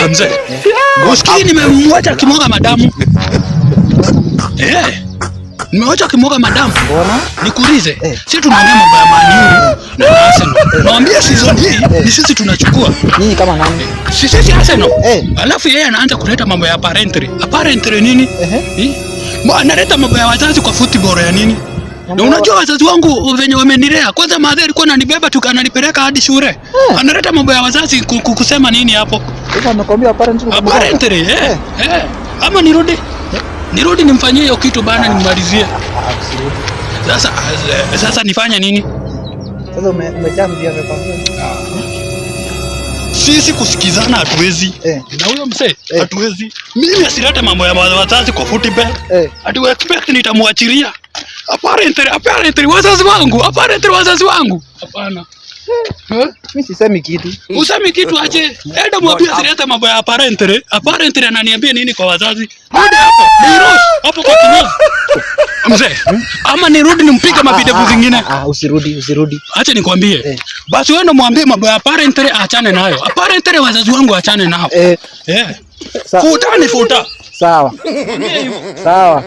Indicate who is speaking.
Speaker 1: Ah, mzee. Usikii nimemwacha akimwaga madamu. Eh. Nimemwacha akimwaga madamu.
Speaker 2: Mbona?
Speaker 1: Nikuulize,
Speaker 2: Eh.
Speaker 1: sisi tunaongea mambo ya Man U na Arsenal. Naambia season hii ni sisi tunachukua.
Speaker 2: Nyinyi kama nani?
Speaker 1: Si sisi Arsenal.
Speaker 2: Eh.
Speaker 1: Alafu yeye anaanza kuleta mambo ya apparently. Apparently nini?
Speaker 2: Ehe.
Speaker 1: Eh? Analeta mambo ya wazazi kwa football ya nini? Na
Speaker 2: Mambo ya
Speaker 1: unajua wazazi wangu venye wamenilea. Kwanza madhe alikuwa ananibeba tu ananipeleka hadi shule. Analeta mambo ya wazazi kusema nini hapo?
Speaker 2: Sasa amekwambia apparently ukamgonga.
Speaker 1: Apparently, eh.
Speaker 2: Eh.
Speaker 1: Eh. Ama nirudi. Nirudi nimfanyie hiyo kitu bana nimmalizie.
Speaker 2: Ah, usirudi.
Speaker 1: Sasa sasa nifanye nini?
Speaker 2: Sasa umejam ndio amekwambia.
Speaker 1: Sisi kusikizana hatuwezi.
Speaker 2: Eh.
Speaker 1: Na huyo mzee
Speaker 2: Eh.
Speaker 1: hatuwezi. Mimi asilete mambo ya wazazi kwa football.
Speaker 2: Eh.
Speaker 1: Ati we expect nitamwachilia. Apparently, apparently wazazi wangu, apparently wazazi wangu. Hapana. Eh?
Speaker 2: Mimi sisemi kitu.
Speaker 1: Usemi kitu aje. Enda mwambie asilete mambo ya apparently. Apparently ananiambia nini kwa wazazi? Rudi hapo. Nirush hapo kwa kinyozi. Mzee, ama nirudi nimpige mavidevu zingine.
Speaker 2: Ah, usirudi, usirudi.
Speaker 1: Acha nikwambie.
Speaker 2: Eh.
Speaker 1: Basi wewe ndo mwambie mambo ya apparently aachane nayo. Apparently wazazi wangu aachane nao.
Speaker 2: Eh,
Speaker 1: Eh.
Speaker 2: sa
Speaker 1: Futa ni futa.
Speaker 2: sawa. Sawa.